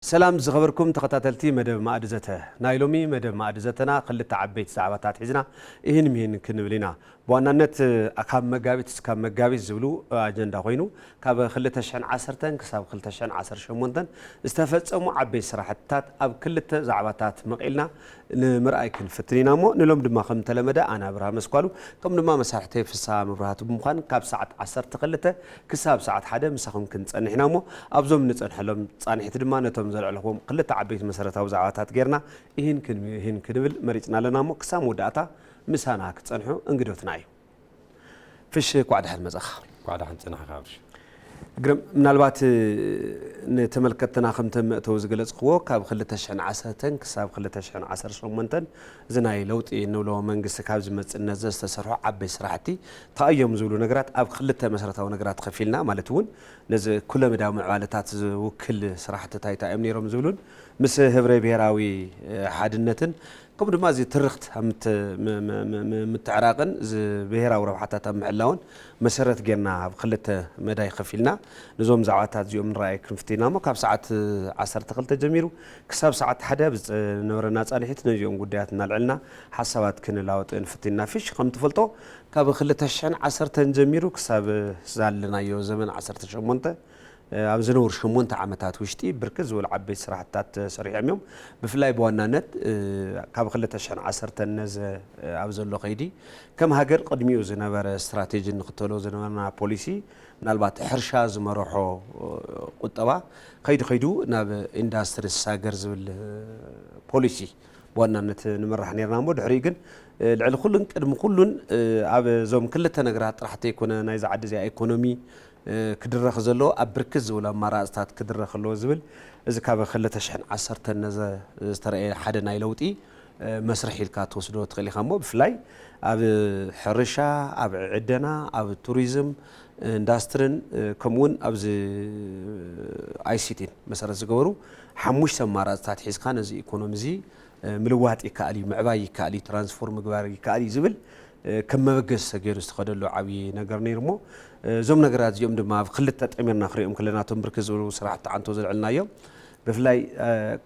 ሰላም ዝኸበርኩም ተኸታተልቲ መደብ ማእዲ ዘተ። ናይ ሎሚ መደብ ማእዲ ዘተና ክልተ ዓበይቲ ዛዕባታት ሒዝና እሂን ምሂን ክንብል ኢና። ብዋናነት ካብ መጋቢት እስካብ መጋቢት ዝብሉ ኣጀንዳ ኮይኑ ካብ ክልተ ሽሕን ዓሰርተን ክሳብ ክልተ ሽሕን ዓሰርተ ሸሞንተን ዝተፈጸሙ ዓበይቲ ስራሕትታት ኣብ ክልተ ዛዕባታት መቒልና ንምርኣይ ክንፍትን ኢና እሞ ንሎም ድማ ከም ተለመደ ኣነ ኣብርሃ መስኳሉ ከም ድማ መሳርሕተይ ፍስሃ መብራህቱ ብምዃን ካብ ሰዓት ዓሰርተ ክልተ ክሳብ ሰዓት ሓደ ምሳኹም ክንጸንሕ ኢና እሞ ኣብዞም ንጸንሐሎም ጻንሒት ድማ ነቶም ዘልዕልኹዎም ክልተ ዓበይቲ መሰረታዊ ዛዕባታት ጌርና እሂን ክንብል መሪጽና ኣለና እሞ ክሳብ መወዳእታ ምሳና ክትጸንሑ እንግዶትና እዩ። ፍሽ ኳዕ ደሓን መጻኻ። ኳዕ ደሓን ጽናሕካ ኣብሽ። ግርም ምናልባት ንተመልከትና ከምተ መእተው ዝገለጽክዎ ካብ ክልተ ሽሕን ዓሰርተን ክሳብ ክልተ ሽሕን ዓሰርተ ሸሞንተን እዚ ናይ ለውጢ እንብሎ መንግስቲ ካብ ዝመጽእ ነዘ ዝተሰርሑ ዓበይ ስራሕቲ ተኣዮም ዝብሉ ነገራት ኣብ ክልተ መሰረታዊ ነገራት ከፊልና ማለት እውን ነዚ ኩለመዳዊ ምዕባለታት ዝውክል ስራሕትታት እንታይ እዮም ነይሮም ዝብሉን ምስ ህብረ ብሔራዊ ሓድነትን ከምኡ ድማ እዚ ትርኽት ኣብ ምትዕራቕን እዚ ብሄራዊ ረብሓታት ኣብ ምሕላውን መሰረት ጌርና ኣብ ክልተ መዳይ ከፊልና ነዞም ዛዕባታት እዚኦም ንረኣይ ክንፍትና እሞ ካብ ሰዓት ዓሰርተ ክልተ ጀሚሩ ክሳብ ሰዓት ሓደ ብዝነበረና ፃንሒት ነዚኦም ጉዳያት እናልዕልና ሓሳባት ክንላወጥ ንፍትና ፊሽ ከም ትፈልጦ ካብ ክልተ ሽሕን ዓሰርተን ጀሚሩ ክሳብ ዛለናዮ ዘመን ዓሰርተ ሸሞንተ ኣብ ዝነብሩ ሸሞንተ ዓመታት ውሽጢ ብርክት ዝበሉ ዓበይቲ ስራሕትታት ተሰሪሖም እዮም። ብፍላይ ብዋናነት ካብ ክልተ ሽሕን ዓሰርተን ነዘ ኣብ ዘሎ ከይዲ ከም ሃገር ቅድሚኡ ዝነበረ ስትራቴጂ ንክተሎ ዝነበርና ፖሊሲ ምናልባት ሕርሻ ዝመረሖ ቁጠባ ከይዱ ከይዱ ናብ ኢንዳስትሪ ዝሳገር ዝብል ፖሊሲ ብዋናነት ንምራሕ ነርና እሞ ድሕሪኡ ግን ልዕሊ ኩሉን ቅድሚ ኩሉን ኣብ እዞም ክልተ ነገራት ጥራሕ ተይኮነ ናይዚ ዓዲ እዚኣ ኢኮኖሚ ክድረኽ ዘለዎ ኣብ ብርክት ዝበሉ ኣማራፅታት ክድረኽ ኣለዎ ዝብል እዚ ካብ ክልተ ሽሕን ዓሰርተን ነዘ ዝተረእየ ሓደ ናይ ለውጢ መስርሕ ኢልካ ትወስዶ ትኽእል ኢኻ እሞ ብፍላይ ኣብ ሕርሻ ኣብ ዕደና ኣብ ቱሪዝም ኢንዳስትርን ከምኡውን ኣብዚ ኣይሲቲን መሰረት ዝገበሩ ሓሙሽተ ኣማራፅታት ሒዝካ ነዚ ኢኮኖሚ እዚ ምልዋጥ ይከኣል እዩ ምዕባይ ይከኣል እዩ ትራንስፎርም ምግባር ይከኣል እዩ ዝብል ከም መበገሲ ተገይሩ ዝተኸደሉ ዓብዪ ነገር ነይሩ እሞ እዞም ነገራት እዚኦም ድማ ኣብ ክልተ ጠሚርና ክሪኦም ከለና እቶም ብርክት ዝበሉ ስራሕቲ ዓንቶ ዘልዕልናዮም ብፍላይ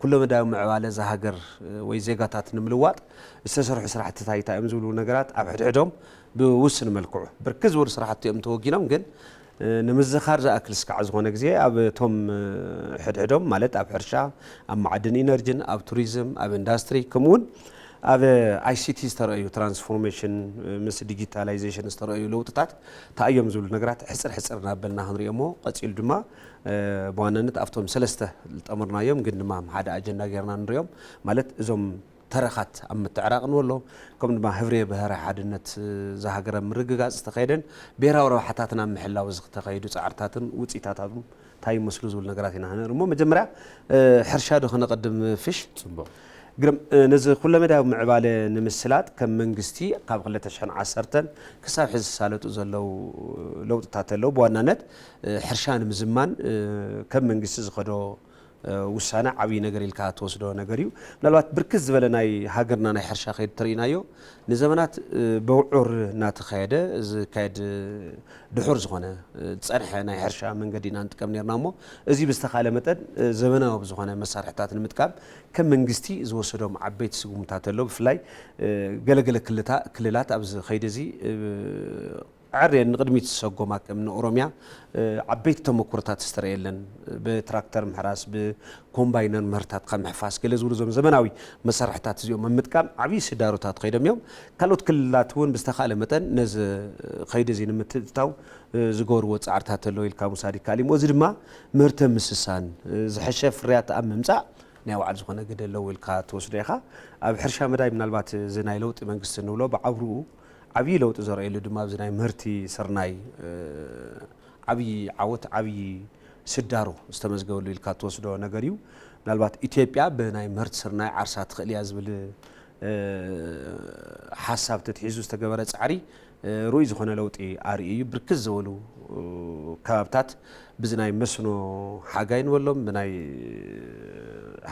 ኩለመዳዊ ምዕባለ እዛ ሃገር ወይ ዜጋታት ንምልዋጥ ዝተሰርሑ ስራሕትታት እንታይ እዮም ዝብሉ ነገራት ኣብ ሕድሕዶም ብውስን መልክዑ ብርክት ዝበሉ ስራሕቲ እዮም ተወጊኖም ግን ንምዝኻር ዝኣክል ስካዕ ዝኾነ ግዜ ኣብ እቶም ሕድሕዶም ማለት ኣብ ሕርሻ ኣብ ማዕድን ኢነርጂን ኣብ ቱሪዝም ኣብ ኢንዳስትሪ ከምኡውን ኣብ ኣይሲቲ ዝተረእዩ ትራንስፎርሜሽን ምስ ዲጂታላይዜሽን ዝተረእዩ ለውጥታት እንታይ እዮም ዝብሉ ነገራት ሕፅር ሕፅር እናበልና ክንሪኦሞ ቀፂሉ ድማ ብዋናነት ኣብቶም ሰለስተ ዝጠመርናዮም ግን ድማ ሓደ ኣጀንዳ ጌርና ንሪኦም ማለት እዞም ተረኻት ኣብ ምትዕራቕ ንበሎ ከም ድማ ህብረ ብሄራዊ ሓድነት ዝሃገረ ምርግጋፅ ዝተኸየደን ብሄራዊ ረብሓታትና ምሕላው ዝተኸየዱ ፃዕርታትን ውፅኢታታትን እንታይ ይመስሉ ዝብሉ ነገራት ኢና ክንርኢ እሞ መጀመርያ ሕርሻ ዶ ከነቐድም ፍሽ ፅቡቅ ግርም ነዚ ኩለመዳያዊ ምዕባለ ንምስላጥ ከም መንግስቲ ካብ ክልተ ሽሕን ዓሰርተን ክሳብ ሕዚ ዝሳለጡ ዘለዉ ለውጥታት ኣለዉ ብዋናነት ሕርሻ ንምዝማን ከም መንግስቲ ዝኸዶ ውሳነ ዓብዪ ነገር ኢልካ ትወስዶ ነገር እዩ ምናልባት ብርክት ዝበለ ናይ ሃገርና ናይ ሕርሻ ከይድ ተርእናዮ ንዘመናት በውዑር እናተኻየደ ዝካየድ ድሑር ዝኾነ ዝፀንሐ ናይ ሕርሻ መንገዲ ኢና ንጥቀም ነርና እሞ እዚ ብዝተኻለ መጠን ዘመናዊ ዝኾነ መሳርሕታት ንምጥቃም ከም መንግስቲ ዝወሰዶም ዓበይቲ ስጉምታት ኣሎ ብፍላይ ገለገለ ክልላት ኣብዚ ከይዲ እዚ ዕርየን ንቕድሚት ዝሰጎማ ከም ንኦሮሚያ ዓበይቲ ተመኩሮታት ዝተረየለን ብትራክተር ምሕራስ ብኮምባይነር ምህርታትካ ምሕፋስ ገለ ዝብሉ ዞም ዘመናዊ መሳርሕታት እዚኦም ኣብ ምጥቃም ዓብዪ ስዳሮታት ከይዶም እዮም ካልኦት ክልላት እውን ብዝተኻለ መጠን ነዚ ከይዲ እዚ ንምትእትታው ዝገብርዎ ፃዕርታት ኣለዉ ኢልካ ምውሳድ ይከኣል እዩ እዚ ድማ ምህርተ ምስሳን ዝሐሸ ፍርያት ኣብ ምምፃእ ናይ ባዕሉ ዝኾነ ግደ ኣለዎ ኢልካ ትወስዶ ኢኻ ኣብ ሕርሻ መዳይ ምናልባት እዚ ናይ ለውጢ መንግስቲ ንብሎ ብዓብርኡ ዓብዪ ለውጢ ዘርእየሉ ድማ ኣብዚ ናይ ምህርቲ ስርናይ ዓብዪ ዓወት ዓብዪ ስዳሮ ዝተመዝገበሉ ኢልካ ትወስዶ ነገር እዩ ምናልባት ኢትዮጵያ ብናይ ምህርቲ ስርናይ ዓርሳ ትኽእል እያ ዝብል ሓሳብ ተትሒዙ ዝተገበረ ፃዕሪ ርኡይ ዝኾነ ለውጢ ኣርኢ እዩ ብርክት ዝበሉ ከባብታት ብዚ ናይ መስኖ ሓጋይ ንበሎም ብናይ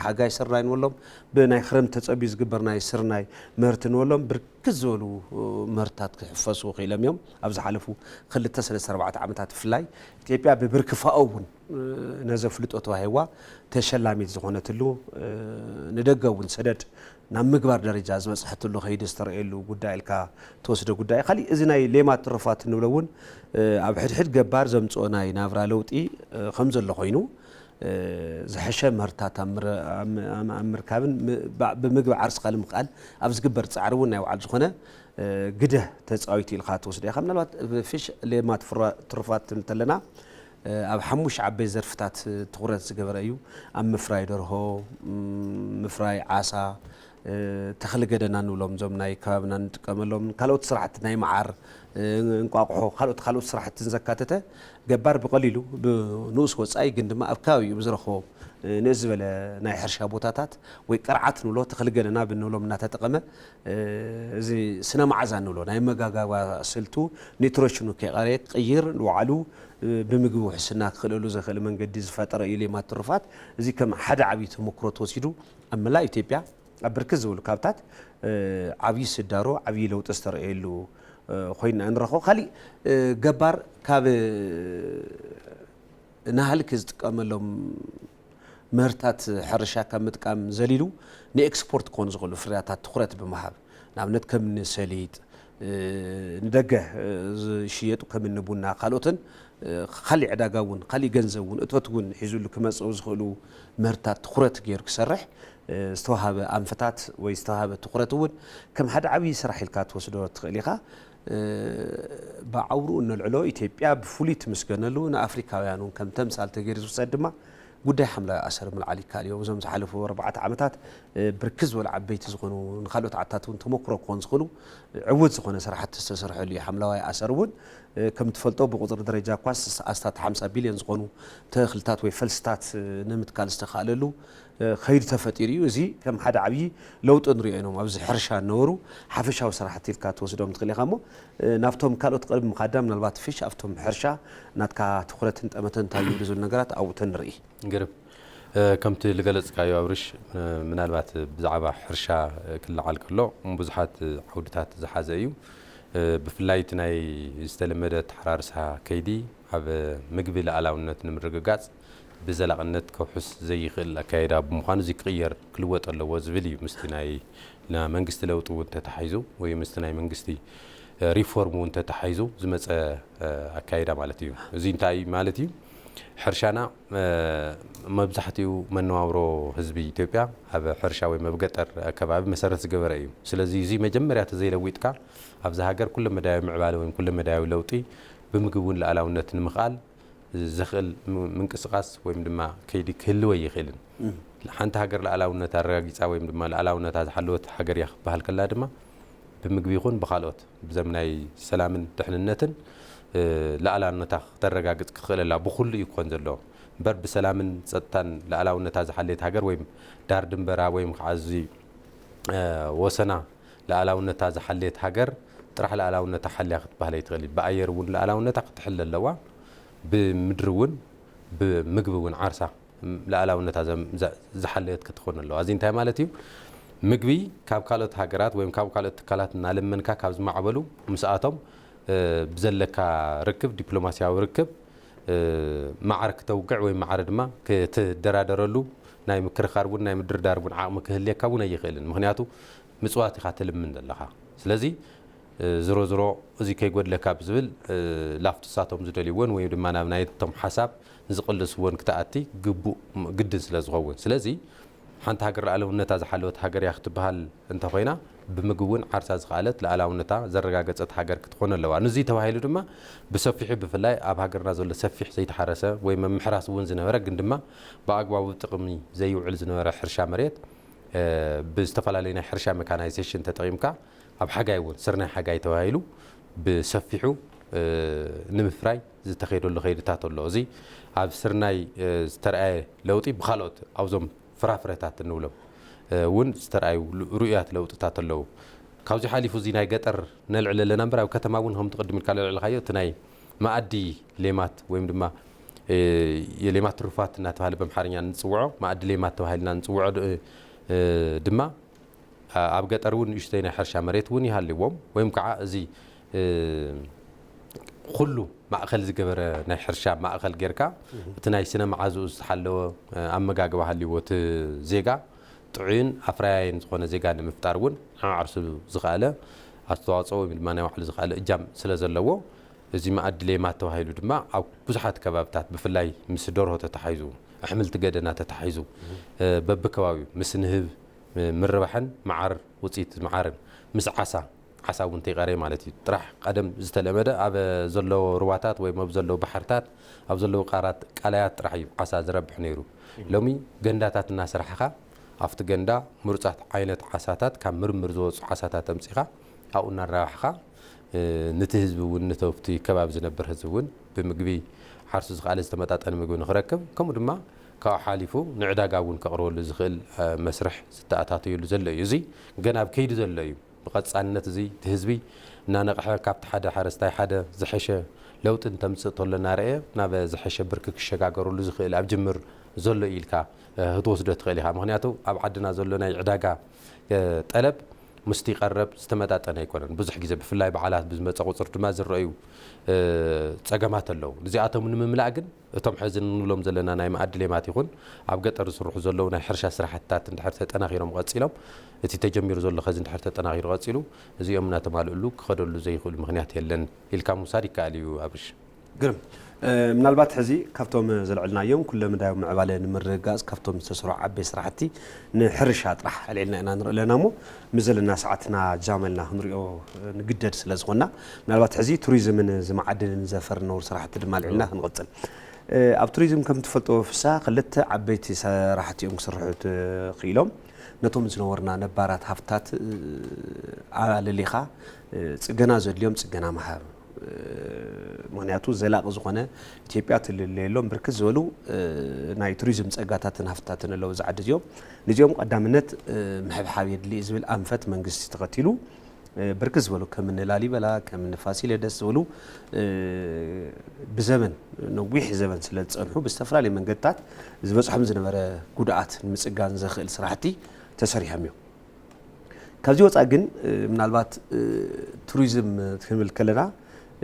ሓጋይ ስርናይ ንበሎም፣ ብናይ ክረምቲ ተጸብዩ ዝግበር ናይ ስርናይ ምህርቲ ንበሎም፣ ብርክት ዝበሉ ምህርትታት ክሕፈሱ ክኢሎም እዮም። ኣብ ዝሓለፉ ክልተ ሰለስተ ኣርባዕተ ዓመታት ብፍላይ ኢትዮጵያ ብብርኪ ፋኦ እውን ነዚ ኣፍልጦ ተዋሂብዋ ተሸላሚት ዝኾነትሉ፣ ንደገ እውን ሰደድ ናብ ምግባር ደረጃ ዝበጽሐትሉ ከይዲ ዝተረእየሉ ጉዳይ ኢልካ ትወስዶ ጉዳይ። ካሊእ እዚ ናይ ሌማት ትሩፋት እንብሎ እውን ኣብ ሕድሕድ ገባር ዘምጽኦ ናይ ናብራ ለውጢ ከም ዘሎ ኮይኑ፣ ዝሐሸ ምህርታት ኣብ ምር-፣ ኣብ ም-፣ ኣብ ም-፣ ኣብ ምርካብን ም-፣ ባ-፣ ብምግቢ ዓርስኻ ንምኽኣል ኣብ ዝግበር ጻዕሪ እውን ናይ ባዕሉ ዝኾነ ግደ ተጻዊቱ ኢልካ ትወስዶ ኢኻ። ምናልባት ፊሽ ሌማት ፍራ-፣ ትሩፋት እንተለና ኣብ ሓሙሽተ ዓበይቲ ዘርፍታት ትኹረት ዝገበረ እዩ። ኣብ ምፍራይ ደርሆ፣ ም፣ ምፍራይ ዓሳ፣ ተኽሊ ገደና ንብሎም እዞም ናይ ከባብና ንጥቀመሎም፣ ካልኦት ስራሕቲ ናይ መዓር፣ እንቋቑሖ፣ ካልኦት ካልኦት ስራሕትን ዘካተተ ገባር ብቐሊሉ ብንኡስ ወጻኢ ግን ድማ ኣብ ከባቢኡ ብዝረኽቦ ንእስ ዝበለ ናይ ሕርሻ ቦታታት ወይ ቅርዓት ንብሎ ተኽሊ ገደና ብንብሎም እናተጠቐመ፣ እዚ ስነ መዓዛ ንብሎ ናይ ኣመጋግባ ስልቱ ኒትሮሽኑ ከይቐረየ ክቕይር ንባዕሉ ብምግቢ ውሕስና ክኽእለሉ ዘኽእል መንገዲ ዝፈጠረ እዩ ሌማት ትሩፋት። እዚ ከም ሓደ ዓብዪ ተመክሮ ተወሲዱ ኣብ መላእ ኢትዮጵያ ኣብ ብርክት ዝበሉ ካብታት ዓብዪ ስዳሮ ዓብዪ ለውጢ ዝተረእየሉ ኮይና ንረኽቦ። ካሊእ ገባር ካብ ናህልክ ዝጥቀመሎም ምህርታት ሕርሻ ካብ ምጥቃም ዘሊሉ ንኤክስፖርት ክኾኑ ዝኽእሉ ፍርያታት ትኹረት ብምሃብ፣ ንኣብነት ከም እኒ ሰሊጥ፣ ንደገ ዝሽየጡ ከም እኒ ቡና ካልኦትን ካሊእ ዕዳጋ እውን ካሊእ ገንዘብ እውን እቶት እውን ሒዙሉ ክመፅኡ ዝኽእሉ ምህርታት ትኹረት ገይሩ ክሰርሕ ዝተዋሃበ ኣንፈታት ወይ ዝተዋሃበ ትኹረት እውን ከም ሓደ ዓብዪ ስራሕ ኢልካ ትወስዶ ትኽእል ኢኻ። ብዓውርኡ እነልዕሎ ኢትዮጵያ ብፍሉይ ትምስገነሉ ንኣፍሪካውያን እውን ከም ተምሳል ተገይሩ ዝውሰድ ድማ ጉዳይ ሓምለዋይ ኣሰር ምልዓል ይከኣል እዩ። እዞም ዝሓለፉ ኣርባዕተ ዓመታት ብርክት ዝበሉ ዓበይቲ ዝኾኑ ንካልኦት ዓድታት እውን ተመክሮ ክኾን ዝኽእሉ ዕውት ዝኾነ ስራሕቲ ዝተሰርሐሉ እዩ። ሓምለዋይ ኣሰር እውን ከም ትፈልጦ ብቁፅሪ ደረጃ እኳስ ኣስታት ሓምሳ ቢልዮን ዝኾኑ ተኽልታት ወይ ፈልስታት ንምትካል ዝተኻእለሉ ከይዲ ተፈጢሩ እዩ። እዚ ከም ሓደ ዓብዪ ለውጢ ንሪኦ ኢና ኣብዚ ሕርሻ ዝነበሩ ሓፈሻዊ ስራሕቲ ኢልካ ትወስዶም ትኽእል ኢኻ። እሞ ናብቶም ካልኦት ቅድሚ ምኻድና ምናልባት ፊሽ ኣብቶም ሕርሻ ናትካ ትኹረትን ጠመተን እንታይ እዩ ዝብሉ ነገራት ኣብኡ ተንርኢ። ግርም። ከምቲ ዝገለፅካዮ ኣብርሽ፣ ምናልባት ብዛዕባ ሕርሻ ክለዓል ከሎ ብዙሓት ዓውድታት ዝሓዘ እዩ። ብፍላይ እቲ ናይ ዝተለመደ ኣተሓራርሳ ከይዲ ኣብ ምግቢ ልኣላውነት ንምርግጋፅ ብዘላቕነት ከውሕስ ዘይኽእል ኣካይዳ ብምዃኑ እዚ ክቕየር ክልወጥ ኣለዎ ዝብል እዩ። ምስቲ ናይ ና መንግስቲ ለውጢ እውን ተታሒዙ ወይ ምስቲ ናይ መንግስቲ ሪፎርም እውን ተታሒዙ ዝመፀ ኣካይዳ ማለት እዩ። እዚ እንታይ ማለት እዩ? ሕርሻና መብዛሕትኡ መነባብሮ ህዝቢ ኢትዮጵያ ኣብ ሕርሻ ወይ ኣብ ገጠር ኣከባቢ መሰረት ዝገበረ እዩ። ስለዚ እዚ መጀመርያ ተዘይለዊጥካ ኣብዚ ሃገር ኩለመዳያዊ ምዕባለ ወይ ኩለመዳያዊ ለውጢ ብምግቢ እውን ልኣላውነት ንምኽኣል ዘኽእል ምንቅስቃስ ወይም ድማ ከይዲ ክህልው ኣይኽእልን። ሓንቲ ሃገር ልኣላውነታ ኣረጋጊፃ ወይም ድማ ልኣላውነታ ዝሓለወት ሃገር እያ ክበሃል ከላ ድማ ብምግቢ ይኹን ብኻልኦት ብዘም ናይ ሰላምን ድሕንነትን ልኣላውነታ ክተረጋግፅ ክኽእል ኣላ። ብኹሉ እዩ ክኾን ዘለዎ እምበር ብሰላምን ፀጥታን ልኣላውነታ ዝሓለየት ሃገር ወይም ዳር ድንበራ ወይም ከዓ እዚ ወሰና ልኣላውነታ ዝሓለየት ሃገር ጥራሕ ልኣላውነታ ሓልያ ክትበሃል ኣይትኽእል። ብኣየር እውን ልኣላውነታ ክትሕል ኣለዋ። ብምድሪ እውን ብምግቢ እውን ዓርሳ ልኣላውነታ ዝሓለየት ክትኾን ኣለዋ። እዚ እንታይ ማለት እዩ? ምግቢ ካብ ካልኦት ሃገራት ወይ ካብ ካልኦት ትካላት እናለመንካ ካብ ዝማዕበሉ ምስኣቶም ብዘለካ ርክብ፣ ዲፕሎማስያዊ ርክብ ማዕረ ክተውግዕ ወይ ማዕረ ድማ ክትደራደረሉ ናይ ምክርኻር እውን ናይ ምድርዳር እውን ዓቕሚ ክህልየካ እውን ኣይኽእልን። ምኽንያቱ ምፅዋት ኢኻ ትልምን ዘለኻ። ስለዚ ዝሮ ዝሮ እዚ ከይጎድለካ ብዝብል ላፍትሳቶም ዝደልይዎን ወይ ድማ ናብ ናይቶም ሓሳብ ንዝቕልስዎን ክትኣቲ ግቡእ ግድን ስለ ዝኸውን። ስለዚ ሓንቲ ሃገር ልኣላውነታ ዝሓለወት ሃገር እያ ክትበሃል እንተኾይና ብምግቢ እውን ዓርሳ ዝኸኣለት ልኣላውነታ ዘረጋገፀት ሃገር ክትኾን ኣለዋ። ንዙይ ተባሂሉ ድማ ብሰፊሑ ብፍላይ ኣብ ሃገርና ዘሎ ሰፊሕ ዘይተሓረሰ ወይ ምምሕራስ እውን ዝነበረ ግን ድማ ብኣግባቡ ጥቕሚ ዘይውዕል ዝነበረ ሕርሻ መሬት ብዝተፈላለዩ ናይ ሕርሻ መካናይዜሽን ተጠቒምካ ኣብ ሓጋይ እውን ስርናይ ሓጋይ ተባሂሉ ብሰፊሑ ንምፍራይ ዝተኸየደሉ ከይድታት ኣሎ። እዚ ኣብ ስርናይ ዝተረኣየ ለውጢ ብካልኦት ኣብዞም ፍራፍረታት እንብሎም እውን ዝተረኣዩ ርኡያት ለውጥታት ኣለዉ። ካብዚ ሓሊፉ እዚ ናይ ገጠር ነልዕል ኣለና እምበር ኣብ ከተማ እውን ከምቲ ቅድም ኢልካ ለልዕልካዮ እቲ ናይ መኣዲ ሌማት ወይም ድማ የሌማት ትሩፋት እናተባህለ በምሓርኛ ንፅውዖ፣ መኣዲ ሌማት ተባሂልና ንፅውዖ ድማ ኣብ ገጠር እውን ንእሽተይ ናይ ሕርሻ መሬት እውን ይሃልዎም፣ ወይም ከዓ እዚ ኩሉ ማእኸል ዝገበረ ናይ ሕርሻ ማእኸል ጌርካ፣ እቲ ናይ ስነ መዓዝኡ ዝተሓለወ ኣመጋግባ ሃልይዎ፣ እቲ ዜጋ ጥዑይን ኣፍራያይን ዝኾነ ዜጋ ንምፍጣር እውን ንዓርሱ ዝኸኣለ ኣስተዋፅኦ ወይ ድማ ናይ ባዕሉ ዝኸኣለ እጃም ስለ ዘለዎ፣ እዚ መኣዲ ሌማት ተባሂሉ ድማ ኣብ ብዙሓት ከባብታት፣ ብፍላይ ምስ ደርሆ ተታሒዙ፣ ኣሕምልቲ ገደና ተታሒዙ፣ በብከባቢኡ ምስ ንህብ ምርባሕን መዓር፣ ውፅኢት መዓርን ምስ ዓሳ፣ ዓሳ እውን ተይቀረየ ማለት እዩ። ጥራሕ ቀደም ዝተለመደ ኣብ ዘለዎ ሩባታት ወይም ኣብ ዘለዉ ባሕርታት፣ ኣብ ዘለዉ ቃላት፣ ቃላያት ጥራሕ እዩ ዓሳ ዝረብሕ ነይሩ። ሎሚ ገንዳታት እናሰራሕኻ፣ ኣብቲ ገንዳ ምሩፃት ዓይነት ዓሳታት፣ ካብ ምርምር ዝወፁ ዓሳታት ኣምፂኻ ኣብኡ እናራባሕኻ፣ እ፣ ነቲ ህዝቢ እውን፣ ነቲ ኣብቲ ከባቢ ዝነብር ህዝቢ እውን ብምግቢ ዓርሱ ዝኸኣለ ዝተመጣጠነ ምግቢ ንኽረክብ፣ ከምኡ ድማ ካብኡ ሓሊፉ ንዕዳጋ እውን ከቕርበሉ ዝኽእል፣ እ፣ መስርሕ ዝተኣታተየሉ ዘሎ እዩ። እዚ ገና ኣብ ከይዲ ዘሎ እዩ። ብቐፃልነት እዚ እቲ ህዝቢ እናነቕሐ፣ ካብቲ ሓደ ሓረስታይ ሓደ ዝሐሸ ለውጢ እንተምፅእ ተሎ እናረኣየ፣ ናብ ዝሐሸ ብርኪ ክሸጋገረሉ ዝኽእል ኣብ ጅምር ዘሎ እዩ ኢልካ፣ እ፣ ክትወስዶ ትኽእል ኢኻ። ምኽንያቱ ኣብ ዓድና ዘሎ ናይ ዕዳጋ፣ እ፣ ጠለብ ምስቲ ቀረብ ዝተመጣጠነ ኣይኮነን። ብዙሕ ግዜ ብፍላይ በዓላት ብዝመፀ ቁፅር ድማ ዝረኣዩ፣ እ፣ ፀገማት ኣለዉ። እዚኣቶም ንምምላእ ግን እቶም ሕዚ እንብሎም ዘለና ናይ መኣዲ ሌማት ይኹን ኣብ ገጠር ዝስርሑ ዘለዉ ናይ ሕርሻ ስራሕትታት እንድሕር ተጠናኺሮም ቀፂሎም፣ እቲ ተጀሚሩ ዘሎ ኸዚ እንድሕር ተጠናኺሩ ቀፂሉ፣ እዚኦም እናተማልእሉ ክኸደሉ ዘይኽእሉ ምኽንያት የለን ኢልካ ምውሳድ ይከኣል እዩ ኣብርሽ። ግርም። እ፣ ምናልባት ሕዚ ካብቶም ዘልዕልናዮም ኩለ መዳያዊ ምዕባለ ንምርግጋፅ ካብቶም ዝተሰርሑ ዓበይቲ ስራሕቲ ንሕርሻ ጥራሕ ኣልዒልና ኢና ንርኢ ኣለና እሞ፣ ምስ ዘለና ሰዓትና ጃመልና ክንሪኦ ንግደድ ስለ ዝኾንና፣ ምናልባት ሕዚ ቱሪዝምን ዝመዓድንን ዘፈር ነውር ስራሕቲ ድማ ኣልዒልና ክንቕፅል። እ፣ ኣብ ቱሪዝም ከም ትፈልጦ ፍሳ ክልተ ዓበይቲ ስራሕቲ እዮም ክስርሑ ክኢሎም። ነቶም ዝነበሩና ነባራት ሃፍታት፣ እ፣ ኣለሊኻ፣ እ፣ ፅገና ዘድልዮም ፅገና ምሃብ። እ፣ ምኽንያቱ ዘላቒ ዝኾነ ኢትዮጵያ ትልለየሎም ብርክት ዝበሉ፣ እ፣ ናይ ቱሪዝም ፀጋታትን ሃፍትታትን ኣለዉ እዚ ዓዲ እዚኦም። ነዚኦም ቀዳምነት፣ እ፣ ምሕብሓብ የድሊ ዝብል ኣንፈት መንግስቲ ተኸቲሉ፣ እ፣ ብርክት ዝበሉ ከም እኒ ላሊበላ፣ ከም እኒ ፋሲለደስ ዝበሉ፣ እ፣ ብዘበን፣ ነዊሕ ዘበን ስለ ዝፀንሑ ብዝተፈላለዩ መንገድታት ዝበፅሖም ዝነበረ ጉድኣት ንምፅጋን ዘኽእል ስራሕቲ ተሰሪሖም እዮም። ካብዚ ወፃኢ ግን፣ እ፣ ምናልባት፣ እ፣ ቱሪዝም ክንብል ከለና፣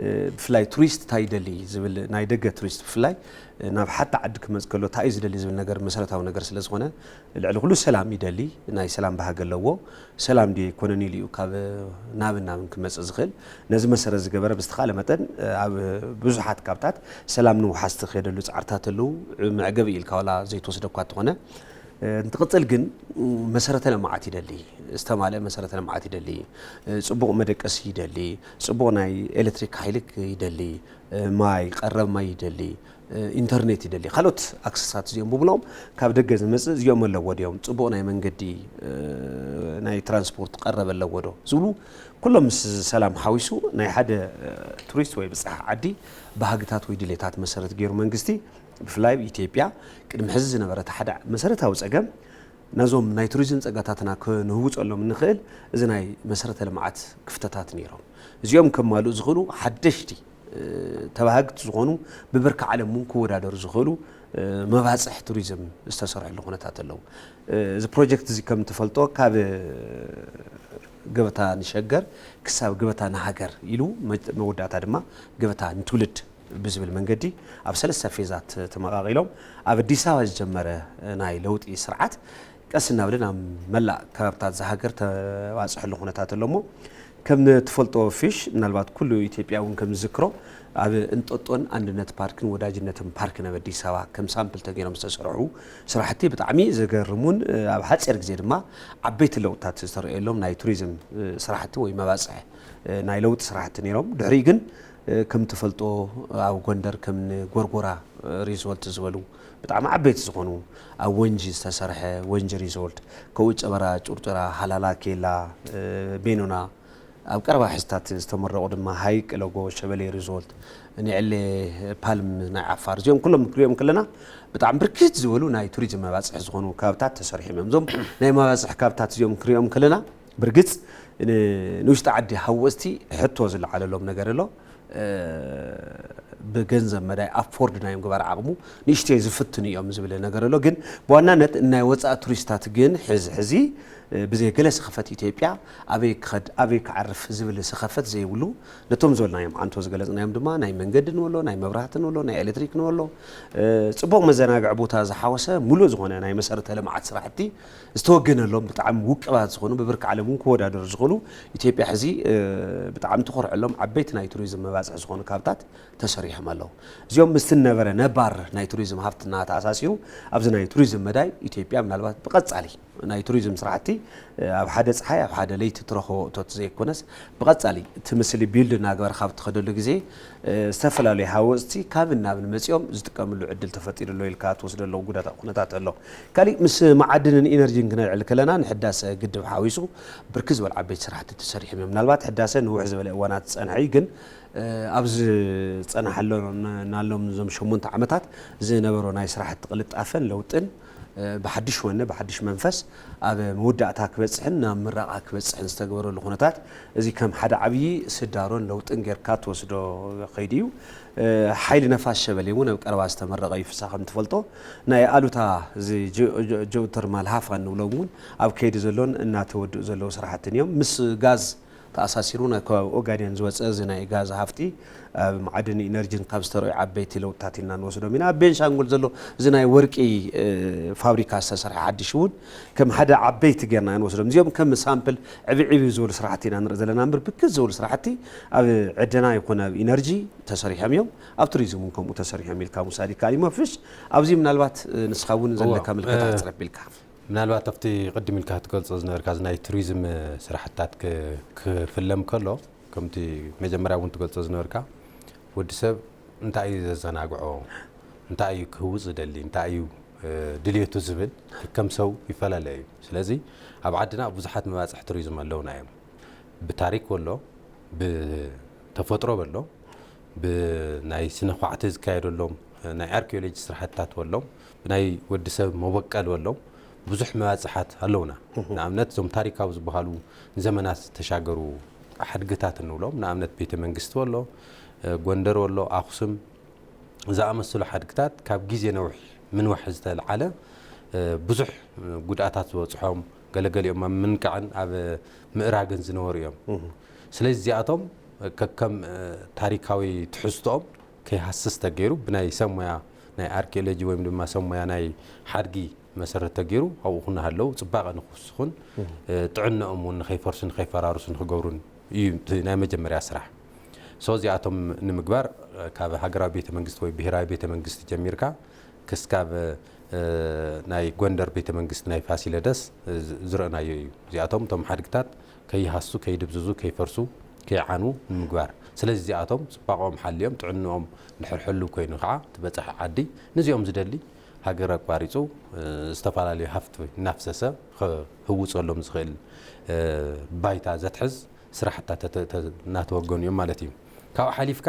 እ፣ ብፍላይ ቱሪስት እንታይ ይደሊ ዝብል፣ ናይ ደገ ቱሪስት ብፍላይ፣ እ፣ ናብ ሓንቲ ዓዲ ክመፅ ከሎ እንታይ እዩ ዝደሊ ዝብል ነገር መሰረታዊ ነገር ስለ ዝኾነ፣ ልዕሊ ኩሉ ሰላም ይደሊ፣ ናይ ሰላም ባህጊ ኣለዎ። ሰላም ድዩ ኣይኮነን ኢሉ እዩ ካብ ናብን ናብን ክመፅእ ዝኽእል። ነዚ መሰረት ዝገበረ ብዝተኻለ መጠን፣ እ፣ ኣብ ብዙሓት ካብታት ሰላም ንምውሓስ ዝኸደሉ ፃዕርታት ኣለዉ። መዕገቢ ኢልካ ዋላ ዘይትወስዶ እኳ እንተኾነ፣ እ፣ እንትቕፅል ግን፣ ም፣ መሰረተ ልምዓት ይደሊ፣ ዝተማልአ መሰረተ ልምዓት ይደሊ፣ እ፣ ፅቡቕ መደቀሲ ይደሊ፣ ፅቡቕ ናይ ኤሌክትሪክ ሓይሊ ይደሊ፣ እ፣ ማይ፣ ቀረብ ማይ ይደሊ፣ እ፣ ኢንተርኔት ይደሊ፣ ካልኦት ኣክሰሳት እዚኦም ብምልኦም ካብ ደገ ዝመፅእ እዚኦም ኣለዎ ድዮም? ፅቡቕ ናይ መንገዲ፣ እ፣ ናይ ትራንስፖርት ቀረብ ኣለዎ ዶ? ዝብሉ ኩሎም ምስ ሰላም ሓዊሱ ናይ ሓደ፣ እ፣ ቱሪስት ወይ ብፃሕ ዓዲ ባህግታት ወይ ድሌታት መሰረት ገይሩ መንግስቲ ብፍላይ ኣብ ኢትዮጵያ ቅድሚ ሕዚ ዝነበረ እቲ ሓደ መሰረታዊ ፀገም ነዞም ናይ ቱሪዝም ፀጋታትና ክንህውፀሎም እንኽእል እዚ ናይ መሰረተ ልምዓት ክፍተታት ነይሮም። እዚኦም ከማልኡ ዝኽእሉ ሓደሽቲ፣ እ፣ ተባሃግቲ ዝኾኑ ብብርኪ ዓለም እውን ክወዳደሩ ዝኽእሉ፣ እ፣ መባፅሕ ቱሪዝም ዝተሰርሐሉ ኩነታት ኣለዉ። እ፣ እዚ ፕሮጀክት እዚ ከም ትፈልጦ ካብ ገበታ ንሸገር ክሳብ ገበታ ንሃገር ኢሉ መ-፣ መወዳእታ ድማ ገበታ ንትውልድ ብዝብል መንገዲ ኣብ ሰለስተ ፌዛት ተመቓቒሎም ኣብ ኣዲስ ኣበባ ዝጀመረ ናይ ለውጢ ስርዓት ቀስ እናበለ ናብ መላእ ከባብታት እዛ ሃገር ተባፅሐሉ ኩነታት ኣሎ እሞ፣ ከም ትፈልጦ ፊሽ፣ ምናልባት ኩሉ ኢትዮጵያ እውን ከም ዝዝክሮ፣ ኣብ እንጦጦን ኣንድነት ፓርክን ወዳጅነትን ፓርክን ኣብ ኣዲስ ኣበባ ከም ሳምፕል ተገይሮም ዝተሰርሑ ስራሕቲ ብጣዕሚ ዘገርሙን፣ ኣብ ሓፂር ግዜ ድማ ዓበይቲ ለውጥታት ዝተረእየሎም ናይ ቱሪዝም ስራሕቲ ወይ መባፅሒ ናይ ለውጢ ስራሕቲ ነይሮም። ድሕሪኡ ግን ከም ትፈልጦ ኣብ ጎንደር ከም ጎርጎራ ሪዞርት ዝበሉ ብጣዕሚ ዓበይቲ ዝኾኑ፣ ኣብ ወንጂ ዝተሰርሐ ወንጂ ሪዞርት፣ ከኡ ጨበራ ጩርጩራ፣ ሃላላ ኬላ፣ ቤኑና፣ ኣብ ቀረባ ሕዝታት ዝተመረቑ ድማ ሃይቅ ለጎ፣ ሸበሌ ሪዞርት፣ ንዕሌ ፓልም ናይ ዓፋር፣ እዚኦም ኩሎም ክንሪኦም ከለና ብጣዕሚ ብርክት ዝበሉ ናይ ቱሪዝም መባፅሒ ዝኾኑ ከባብታት ተሰሪሖም እዮም። እዞም ናይ መባፅሒ ከባብታት እዚኦም ክንሪኦም ከለና ብርግፅ ን-፣ ንውሽጢ ዓዲ ሃወፅቲ ሕቶ ዝለዓለሎም ነገር ኣሎ። እ፣ ብገንዘብ መዳይ ኣፎርድ ናይ ምግባር ዓቕሙ ንእሽተይ ዝፍትኑ እዮም ዝብል ነገር ኣሎ። ግን ብዋናነት ናይ ወፃኢ ቱሪስታት ግን ሕዚ ሕዚ ብዘይ ገለ ስኽፈት ኢትዮጵያ ኣበይ ክኸድ ኣበይ ክዓርፍ ዝብል ስኽፈት ዘይብሉ፣ ነቶም ዝበልናዮም ዓንቶ ዝገለፅናዮም ድማ ናይ መንገዲ ንበሎ፣ ናይ መብራህቲ ንበሎ፣ ናይ ኤሌክትሪክ ንበሎ፣ ፅቡቕ መዘናግዒ ቦታ ዝሓወሰ ሙሉእ ዝኾነ ናይ መሰረተ ልምዓት ስራሕቲ ዝተወገነሎም ብጣዕሚ ውቅባት ዝኾኑ ብብርኪ ዓለም እውን ክወዳደሩ ዝኽእሉ ኢትዮጵያ ሕዚ ብጣዕሚ ትኾርዐሎም ዓበይቲ ናይ ቱሪዝም መባፅሒ ዝኾኑ ካብታት ተሰሪሖም ኣለዉ። እዚኦም ምስቲ ነበረ ነባር ናይ ቱሪዝም ሃፍትና ተኣሳሲሩ ኣብዚ ናይ ቱሪዝም መዳይ ኢትዮጵያ ምናልባት ብቐጻሊ ናይ ቱሪዝም ስራሕቲ ኣብ ሓደ ፀሓይ ኣብ ሓደ ለይቲ ትረኽቦ እቶት ዘይኮነስ ብቐጻሊ እቲ ምስሊ ቢልድ እናገበርካ ኣብ ትኸደሉ ግዜ ዝተፈላለዩ ሃወፅቲ ካብን ናብን መፂኦም ዝጥቀምሉ ዕድል ተፈጢሩ ኣሎ ኢልካ ትወስዶ ኣለዉ ጉዳት ኩነታት ኣሎ። ካሊእ ምስ መዓድንን ኢነርጂን ክነልዕል ከለና ንሕዳሰ ግድብ ሓዊሱ ብርክት ዝበሉ ዓበይቲ ስራሕቲ ተሰሪሖም እዮም። ምናልባት ሕዳሰ ንውሕ ዝበለ እዋናት ዝፀንሐ እዩ፣ ግን ኣብ ዝፀናሓሎ ናሎም እዞም ሸሞንተ ዓመታት ዝነበሮ ናይ ስራሕቲ ቅልጣፈን ለውጥን ብሓድሽ ወነ ብሓድሽ መንፈስ ኣብ መወዳእታ ክበፅሕን ናብ ምረቓ ክበፅሕን ዝተገበረሉ ኩነታት እዚ ከም ሓደ ዓብዪ ስዳሮን ለውጥን ጌርካ ትወስዶ ከይዲ እዩ። ሓይሊ ነፋስ ሸበሌ እውን ኣብ ቀረባ ዝተመረቐ እዩ። ፍሳ ከም ትፈልጦ ናይ ኣሉታ እዚ ጂኦተርማል ሃፋ እንብሎም እውን ኣብ ከይዲ ዘሎን እናተወድኡ ዘለዉ ስራሕትን እዮም። ምስ ጋዝ ተኣሳሲሩ ናብ ከባቢ ኦጋዴን ዝወፀ እዚ ናይ ጋዝ ሃፍቲ ኣብ መዓድን ኢነርጂን ካብ ዝተረዩ ዓበይቲ ለውጥታት ኢልና ንወስዶም ኢና። ኣብ ቤንሻንጉል ዘሎ እዚ ናይ ወርቂ ፋብሪካ ዝተሰርሐ ሓድሽ እውን ከም ሓደ ዓበይቲ ጌርና ንወስዶም። እዚኦም ከም ሳምፕል ዕብይ ዕብይ ዝበሉ ስራሕቲ ኢና ንርኢ ዘለና እምበር ብርክት ዝበሉ ስራሕቲ ኣብ ዕደና ይኮነ ኣብ ኢነርጂ ተሰሪሖም እዮም። ኣብ ቱሪዝም እውን ከምኡ ተሰሪሖም ኢልካ ምውሳድ ይከኣል እዩ። መፍሽ ኣብዚ ምናልባት ንስኻ እውን ዘለካ ምልከታ ክፅረብ ኢልካ ምናልባት ኣብቲ ቅድም ኢልካ ክትገልጾ ዝነበርካ እዚ ናይ ቱሪዝም ስራሕትታት ክፍለም ከሎ ከምቲ መጀመርያ እውን ትገልጾ ዝነበርካ ወዲ ሰብ እንታይ እዩ ዘዘናግዖ እንታይ እዩ ክህውፅ ዝደሊ እንታይ እዩ ድልየቱ ዝብል ከም ሰው ይፈላለ እዩ። ስለዚ ኣብ ዓድና ብዙሓት መባፅሒ ቱሪዝም ኣለውና እዮም። ብታሪክ ወሎ ብተፈጥሮ በሎ ብናይ ስነ ኳዕቲ ዝካየደሎም ናይ ኣርኪኦሎጂ ስራሕትታት በሎም ብናይ ወዲ ሰብ መበቀል በሎም ብዙሕ መባፅሓት ኣለውና። ንኣብነት እዞም ታሪካዊ ዝበሃሉ ንዘመናት ዝተሻገሩ ሓድግታት እንብሎም ንኣብነት ቤተ መንግስቲ በሎ ጎንደር በሎ ኣክሱም ዝኣመሰሉ ሓድግታት ካብ ግዜ ነውሒ ምንዋሕ ዝተልዓለ ብዙሕ ጉድኣታት ዝበፅሖም ገለገሊኦም ኣብ ምንቃዕን ኣብ ምእራግን ዝነበሩ እዮም። ስለዚ እዚኣቶም ከከም ታሪካዊ ትሕዝቶኦም ከይሃስስ ተገይሩ ብናይ ሰብ ሞያ ናይ ኣርኪኦሎጂ ወይም ድማ ሰብ ሞያ ናይ ሓድጊ መሰረት ተገይሩ ኣብኡ ክናሃለዉ ፅባቐ ንክውስኹን ጥዕነኦም እውን ንከይፈርሱ ንከይፈራርሱ ንክገብሩን እዩ እቲ ናይ መጀመርያ ስራሕ። ሶ እዚኣቶም ንምግባር ካብ ሃገራዊ ቤተ መንግስቲ ወይ ብሄራዊ ቤተ መንግስቲ ጀሚርካ ክስካብ ናይ ጎንደር ቤተ መንግስቲ ናይ ፋሲለደስ ዝረእናዮ እዩ። እዚኣቶም እቶም ሓድግታት ከይሃሱ፣ ከይድብዝዙ፣ ከይፈርሱ፣ ከይዓኑ ንምግባር። ስለዚ እዚኣቶም ፅባቐኦም ሓልዮም ጥዕንኦም ድሕር ሕሉው ኮይኑ ከዓ እቲ በፃሒ ዓዲ ነዚኦም ዝደሊ ሃገር ኣቋሪፁ ዝተፈላለዩ ሃፍቲ እናፍሰሰ ክህውፀሎም ዝኽእል ባይታ ዘትሕዝ ስራሕትታት እናተወገኑ እዮም ማለት እዩ። ካብኡ ሓሊፍካ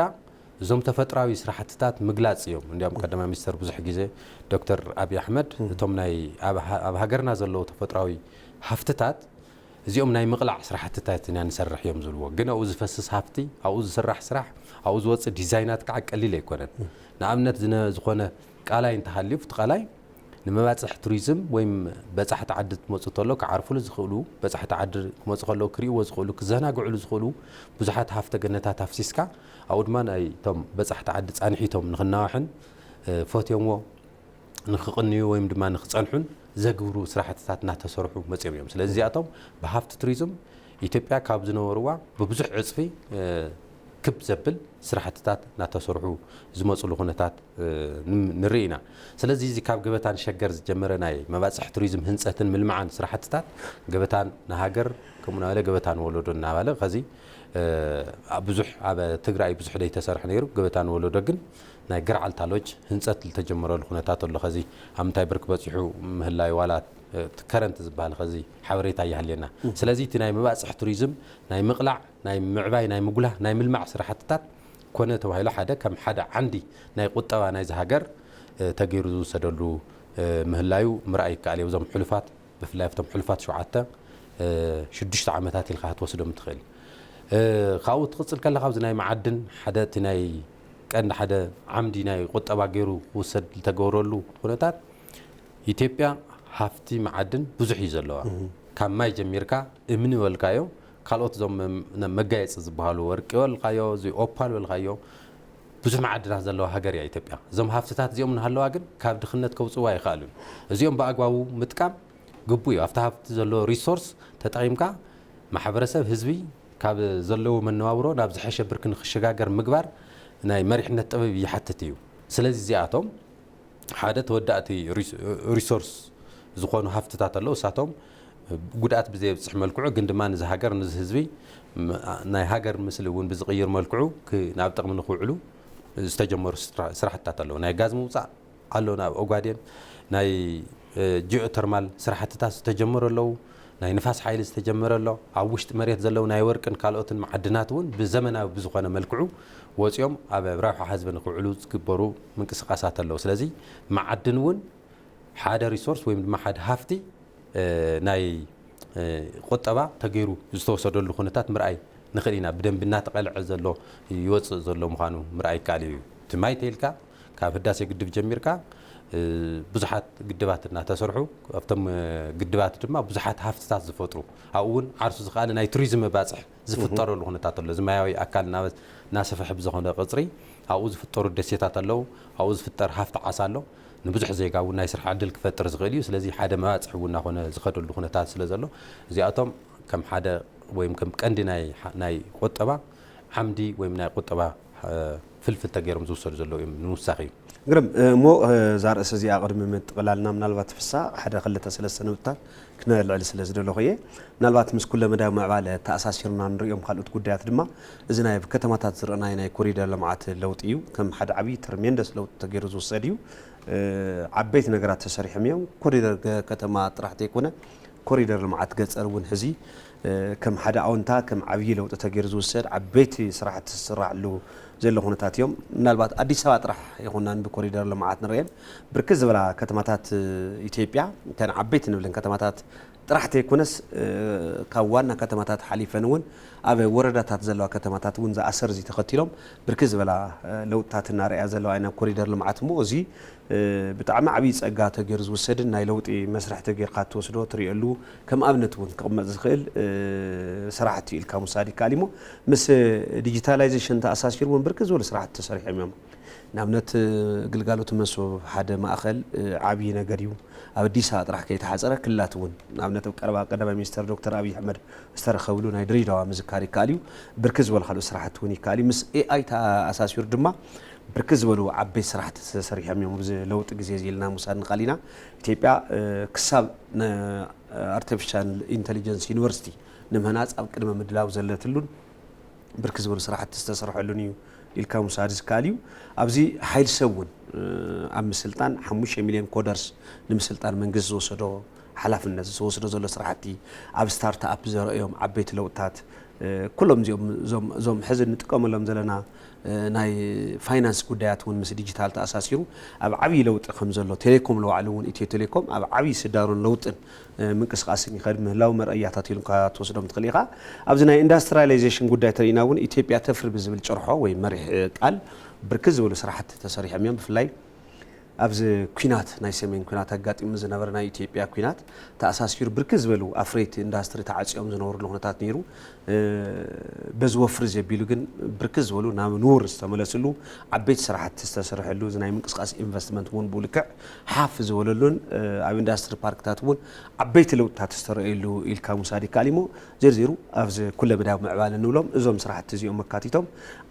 እዞም ተፈጥራዊ ስራሕትታት ምግላፅ እዮም። እንዲያውም ቀዳማይ ሚኒስተር ብዙሕ ግዜ ዶክተር ኣብይ ኣሕመድ እቶም ናይ ኣብ ሃገርና ዘለዉ ተፈጥራዊ ሃፍትታት እዚኦም ናይ ምቕላዕ ስራሕትታት ኢና ንሰርሕ እዮም ዝብልዎ። ግን ኣብኡ ዝፈስስ ሃፍቲ፣ ኣብኡ ዝስራሕ ስራሕ፣ ኣብኡ ዝወፅእ ዲዛይናት ከዓ ቀሊል ኣይኮነን። ንኣብነት ዝኾነ ቃላይ እንተሃልዩ እቲ ቃላይ ንመባፅሒ ቱሪዝም ወይም በፃሕቲ ዓዲ ክመፁ ተሎ ክዓርፉሉ ዝኽእሉ በፃሕቲ ዓዲ ክመፁ ከለዉ ክርእይዎ ዝኽእሉ ክዘናግዕሉ ዝኽእሉ ብዙሓት ሃፍተ ገነታት ኣፍሲስካ ኣብኡ ድማ ናይቶም በፃሕቲ ዓዲ ፃንሒቶም ንክናዋሕን ፈትዮምዎ ንክቕንዩ ወይም ድማ ንክፀንሑን ዘግብሩ ስራሕትታት እናተሰርሑ መፅኦም እዮም። ስለዚ እዚኣቶም ብሃፍቲ ቱሪዝም ኢትዮጵያ ካብ ዝነበርዋ ብብዙሕ ዕፅፊ ክብ ዘብል ስራሕትታት እናተሰርሑ ዝመፅሉ ኩነታት ንርኢ ኢና። ስለዚ እዚ ካብ ገበታ ንሸገር ዝጀመረ ናይ መባፅሒ ቱሪዝም ህንፀትን ምልማዕን ስራሕትታት ገበታ ንሃገር ከምኡ እናበለ ገበታ ንወለዶ እናባለ ከዚ ብዙሕ ኣብ ትግራይ ብዙሕ ደይተሰርሐ ነይሩ። ገበታ ንወለዶ ግን ናይ ገርዓልታ ሎጅ ህንፀት ዝተጀመረሉ ኩነታት ኣሎ። ከዚ ኣብ ምንታይ ብርክ በፂሑ ምህላዩ ዋላ ከረንት ዝበሃል ከዚ ሓበሬታ ይሃልየና። ስለዚ እቲ ናይ መባፅሒ ቱሪዝም ናይ ምቕላዕ ናይ ምዕባይ ናይ ምጉላህ ናይ ምልማዕ ስራሕትታት ኮነ ተባሂሉ ሓደ ከም ሓደ ዓንዲ ናይ ቁጠባ ናይዚ ሃገር ተገይሩ ዝውሰደሉ ምህላዩ ምርኣይ ይከኣል እዩ። እዞም ሕሉፋት ብፍላይ ኣብቶም ሕሉፋት ሸውዓተ ሽዱሽተ ዓመታት ኢልካ ክትወስዶም ትኽእል። ካብኡ ትቕፅል ከለካ ኣብዚ ናይ መዓድን ሓደ እቲ ናይ ቀንዲ ሓደ ዓምዲ ናይ ቁጠባ ገይሩ ክውሰድ ዝተገብረሉ ኩነታት፣ ኢትዮጵያ ሃፍቲ መዓድን ብዙሕ እዩ ዘለዋ። ካብ ማይ ጀሚርካ እምኒ በልካዮ፣ ካልኦት እዞም መ-፣ መጋየፂ ዝበሃሉ፣ ወርቂ በልካዮ፣ እዚ ኦፓል በልካዮ፣ ብዙሕ መዓድናት ዘለዋ ሃገር እያ ኢትዮጵያ። እዞም ሃፍትታት እዚኦም እናሃለዋ ግን ካብ ድኽነት ከውፅዋ ኣይኽኣሉን። እዚኦም ብኣግባቡ ምጥቃም ግቡእ እዩ። ኣብቲ ሃፍቲ ዘሎ ሪሶርስ ተጠቒምካ ማሕበረሰብ፣ ህዝቢ ካብ ዘለዎ መነባብሮ ናብ ዝሐሸ ብርኪ ንክሸጋገር ምግባር ናይ መሪሕነት ጥበብ ይሓትት እዩ። ስለዚ እዚኣቶም ሓደ ተወዳእቲ ሪስ-፣ ሪሶርስ ዝኾኑ ሃፍትታት ኣለዉ። እሳቶም ጉድኣት ብዘየብፅሕ መልክዑ ግን ድማ ንዚ ሃገር፣ ንዚ ህዝቢ ም-፣ ናይ ሃገር ምስሊ እውን ብዝቕይር መልክዑ ክ-፣ ናብ ጥቕሚ ንክውዕሉ ዝተጀመሩ ስራ-፣ ስራሕትታት ኣለዉ። ናይ ጋዝ ምውፃእ ኣሎ ናብ ኦጋዴን፣ ናይ ጂኦተርማል ስራሕትታት ዝተጀመሩ ኣለዉ። ናይ ንፋስ ሓይሊ ዝተጀመረ ኣሎ። ኣብ ውሽጢ መሬት ዘለዉ ናይ ወርቅን ካልኦትን መዓድናት እውን ብዘመናዊ ብዝኾነ መልክዑ ወፂኦም ኣብ ረብሓ ህዝቢ ንክውዕሉ ዝግበሩ ምንቅስቃሳት ኣለዉ። ስለዚ መዓድን እውን ሓደ ሪሶርስ ወይም ድማ ሓደ ሃፍቲ ናይ ቁጠባ ተገይሩ ዝተወሰደሉ ኩነታት ምርኣይ ንኽእል ኢና። ብደንቢ እናተቐልዐ ዘሎ፣ ይወፅእ ዘሎ ምዃኑ ምርኣይ ይከኣል እዩ። እቲ ማይ ተይልካ ካብ ህዳሴ ግድብ ጀሚርካ ብዙሓት ግድባት እናተሰርሑ፣ ኣብቶም ግድባት ድማ ብዙሓት ሃፍትታት ዝፈጥሩ፣ ኣብኡ እውን ዓርሱ ዝኸኣለ ናይ ቱሪዝም መባፅሕ ዝፍጠረሉ ኩነታት ኣሎ። እዚ ማያዊ ኣካል እናበ-፣ እናሰፍሐ ብዝኾነ ቅፅሪ ኣብኡ ዝፍጠሩ ደሴታት ኣለዉ። ኣብኡ ዝፍጠር ሃፍቲ ዓሳ ኣሎ። ንብዙሕ ዜጋ እውን ናይ ስራሕ ዕድል ክፈጥር ዝኽእል እዩ። ስለዚ ሓደ መባፅሒ እውን እናኾነ ዝኸደሉ ኩነታት ስለ ዘሎ፣ እዚኣቶም ከም ሓደ ወይም ከም ቀንዲ ናይ፣ ናይ ቁጠባ ዓምዲ ወይም ናይ ቁጠባ ፍልፍል ተገይሮም ዝውሰዱ ዘለዉ እዮም ንምውሳኽ እዩ። ግርም። እሞ እዛ ርእሲ እዚኣ ቅድሚ ምጥቕላልና ምናልባት ፍሳ ሓደ ክልተ ሰለስተ ነጥብታት ክነልዕል ስለ ዝደለኹ እየ። ምናልባት ምስ ኩለ መዳያዊ ምዕባለ ተኣሳሲርና ንሪኦም ካልኦት ጉዳያት ድማ እዚ ናይ ኣብ ከተማታት ዝረኣናዮ ናይ ኮሪደር ልምዓት ለውጢ እዩ። ከም ሓደ ዓብዪ ትርሜንደስ ለውጢ ተገይሩ ዝውሰድ እዩ። ዓበይቲ ነገራት ተሰሪሖም እዮም። ኮሪደር ገ-፣ ከተማ ጥራሕ ዘይኮነ ኮሪደር ልምዓት ገፀር እውን ሕዚ ከም ሓደ ኣወንታ፣ ከም ዓብዪ ለውጢ ተገይሩ ዝውሰድ ዓበይቲ ስራሕቲ ዝስራሕሉ ዘሎ ኩነታት እዮም። ምናልባት ኣዲስ ኣበባ ጥራሕ ኣይኮናን ብኮሪደር ልምዓት ንርእየን። ብርክት ዝበላ ከተማታት ኢትዮጵያ እተን ዓበይቲ ንብለን ከተማታት ጥራሕ ተይኮነስ ካብ ዋና ከተማታት ሓሊፈን እውን ኣብ ወረዳታት ዘለዋ ከተማታት እውን ዝኣሰር እዚ ተኸቲሎም ብርክት ዝበላ ለውጥታት እናርኣያ ዘለዋ እየን ኣብ ኮሪደር ልምዓት። እሞ እዚ ብጣዕሚ ዓብዪ ጸጋ ተገይሩ ዝውሰድን ናይ ለውጢ መስርሕ ተገይርካ ትወስዶ ትርእየሉ ከም ኣብነት እውን ክቕመጥ ዝኽእል ስራሕቲ ኢልካ ምውሳድ ይከኣል እሞ ምስ ዲጂታላይዜሽን ተኣሳሲሩ እውን ብርክት ዝበሉ ስራሕቲ ተሰሪሖም እዮም። ንኣብነት ግልጋሎት መሶብ ሓደ ማእኸል ዓብዪ ነገር እዩ። ኣብ ኣዲስ ኣበባ ጥራሕ ከይተሓፀረ ክልላት እውን ንኣብነት ኣብ ቀረባ ቀዳማይ ሚኒስተር ዶክተር ኣብይ ኣሕመድ ዝተረኸብሉ ናይ ድሬዳዋ ምዝካር ይከኣል እዩ። ብርክት ዝበሉ ካልኦት ስራሕቲ እውን ይከኣል እዩ። ምስ ኤኣይ ተኣሳሲሩ ድማ ብርክት ዝበሉ ዓበይቲ ስራሕቲ ተሰሪሖም እዮም። ኣብዚ ለውጢ ግዜ እዚ ኢልና ምውሳድ ንኽእል ኢና። ኢትዮጵያ ክሳብ ኣርቲፊሻል ኢንተሊጀንስ ዩኒቨርሲቲ ንምህናፅ ኣብ ቅድመ ምድላው ዘለትሉን ብርክት ዝበሉ ስራሕቲ ዝተሰርሐሉን እዩ ኢልካ ምውሳድ ዝከኣል እዩ። ኣብዚ ሓይሊ ሰብ እውን ኣብ ምስልጣን ሓሙሽተ ሚልዮን ኮደርስ ንምስልጣን መንግስቲ ዝወሰዶ ሓላፍነት፣ ዝወስዶ ዘሎ ስራሕቲ፣ ኣብ ስታርትኣፕ ዘርእዮም ዓበይቲ ለውጥታት ኩሎም እዚኦም እዞም፣ እዞም ሕዚ እንጥቀመሎም ዘለና ናይ ፋይናንስ ጉዳያት እውን ምስ ዲጂታል ተኣሳሲሩ ኣብ ዓብዪ ለውጢ ከም ዘሎ፣ ቴሌኮም ንባዕሉ እውን ኢትዮ ቴሌኮም ኣብ ዓብዪ ስዳሮን ለውጥን ምንቅስቃስን ይኸድ ምህላው መርኣያታት ኢልካ ትወስዶም ትኽእል ኢኻ። ኣብዚ ናይ ኢንዳስትሪያላይዜሽን ጉዳይ ተሪእና እውን ኢትዮጵያ ተፍሪ ብዝብል ጭርሖ ወይ መሪሕ ቃል ብርክት ዝበሉ ስራሕቲ ተሰሪሖም እዮም። ብፍላይ ኣብዚ ኲናት፣ ናይ ሰሜን ኲናት ኣጋጢሙ ዝነበረ ናይ ኢትዮጵያ ኲናት ተኣሳሲሩ ብርክት ዝበሉ ኣፍረይቲ ኢንዳስትሪ ተዓፅዮም ዝነበሩሉ ኩነታት ነይሩ። በዚ ወፍሪ ዘቢሉ ግን ብርክት ዝበሉ ናብ ንቡር ዝተመለስሉ ዓበይቲ ስራሕቲ ዝተሰርሐሉ፣ እዚ ናይ ምንቅስቃስ ኢንቨስትመንት እውን ብኡ ልክዕ ሓፍ ዝበለሉን ኣብ ኢንዳስትሪ ፓርክታት እውን ዓበይቲ ለውጥታት ዝተረኣየሉ ኢልካ ምውሳድ ይከኣል እሞ፣ ዘርዚሩ ኣብዚ ኩለ መዳያዊ ምዕባለ ንብሎም እዞም ስራሕቲ እዚኦም ኣካቲቶም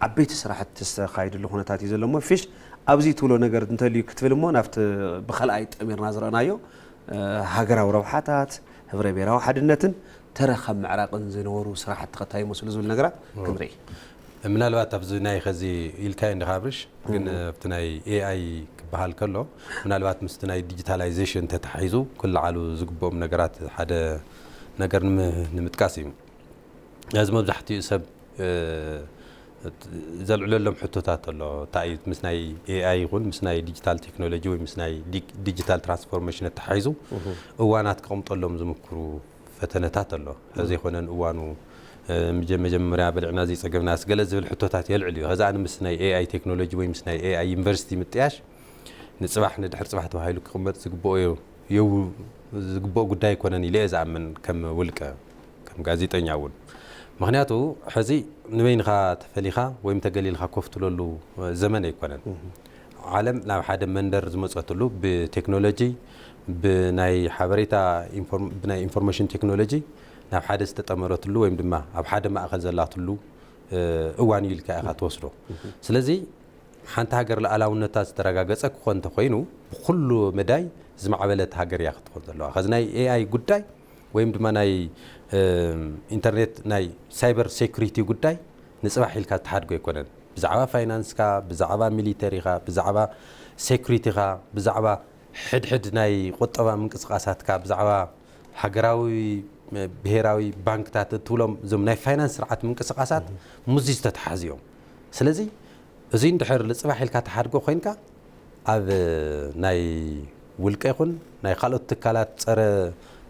ዓበይቲ ስራሕቲ ዝተኻየደሉ ኩነታት እዩ ዘሎ እሞ፣ ፊሽ ኣብዚ ትብሎ ነገር እንተልዩ ክትብል እሞ፣ ናብቲ ብኻልኣይ ጠሚርና ዝረኣናዮ ሃገራዊ ረብሓታት፣ ህብረ ብሄራዊ ሓድነትን ተረኻብ ምዕራቕን ዝነበሩ ስራሕቲ ከታይ ይመስሉ ዝብል ነገራት ክንርኢ። ምናልባት ኣብዚ ናይ ኸዚ ኢልካዮ እንዲኻ ኣብርሽ፣ ግን ኣብቲ ናይ ኤኣይ ክበሃል ከሎ፣ ምናልባት ምስቲ ናይ ዲጂታላይዜሽን ተታሒዙ ክለዓሉ ዝግብኦም ነገራት ሓደ ነገር ንም-፣ ንምጥቃስ እዩ። እዚ መብዛሕትኡ ሰብ ዘልዕለሎም ሕቶታት ኣሎ። እንታይ እዩ ምስ ናይ ኤኣይ ይኹን ምስ ናይ ዲጂታል ቴክኖሎጂ ወይ ምስ ናይ ዲ-፣ ዲጂታል ትራንስፎርሜሽን ኣተሓሒዙ እዋናት ከቕምጠሎም ዝምክሩ ፈተነታት ኣሎ። እንተዘይኮነ ንእዋኑ መጀመርያ በሊዕና ዘይፀገብናስ ገለ ዝብል ሕቶታት የልዕል እዩ። ከዚ ኣነ ምስ ናይ ኤኣይ ቴክኖሎጂ ወይ ምስ ናይ ኤኣይ ዩኒቨርሲቲ ምጥያሽ ንፅባሕ ንድሕር ፅባሕ ተባሂሉ ክቕመጥ ዝግብኦ የው ዝግብኦ ጉዳይ ኣይኮነን ኢለ እየ ዝኣምን፣ ከም ውልቀ ከም ጋዜጠኛ እውን። ምክንያቱ ሕዚ ንበይንኻ ተፈሊኻ ወይም ተገሊልካ ኮፍ ትለሉ ዘመን ኣይኮነን። ዓለም ናብ ሓደ መንደር ዝመፀትሉ ብቴክኖሎጂ፣ ብናይ ሓበሬታ፣ ብናይ ኢንፎርሜሽን ቴክኖሎጂ ናብ ሓደ ዝተጠመረትሉ ወይም ድማ ኣብ ሓደ ማእኸል ዘላትሉ እዋን እዩ ኢልካ ኢኻ ትወስዶ። ስለዚ ሓንቲ ሃገር ሉዓላውነታ ዝተረጋገፀ ክኾን እንተኮይኑ ብኩሉ መዳይ ዝማዕበለት ሃገር እያ ክትኾን ዘለዋ። ከዚ ናይ ኤኣይ ጉዳይ ወይም ድማ ናይ ኢንተርኔት ናይ ሳይበር ሴኩሪቲ ጉዳይ ንፅባሕ ኢልካ ዝተሓድጎ ኣይኮነን። ብዛዕባ ፋይናንስካ፣ ብዛዕባ ሚሊተሪኻ፣ ብዛዕባ ሴኩሪቲኻ፣ ብዛዕባ ሕድሕድ ናይ ቁጠባ ምንቅስቃሳትካ፣ ብዛዕባ ሃገራዊ ብሄራዊ ባንክታት እትብሎም እዞም ናይ ፋይናንስ ስርዓት ምንቅስቃሳት ምስዚ ዝተተሓዙ እዮም። ስለዚ እዚ እንድሕር ልፅባሕ ኢልካ ተሓድጎ ኮይንካ ኣብ ናይ ውልቀ ይኹን ናይ ካልኦት ትካላት ፀረ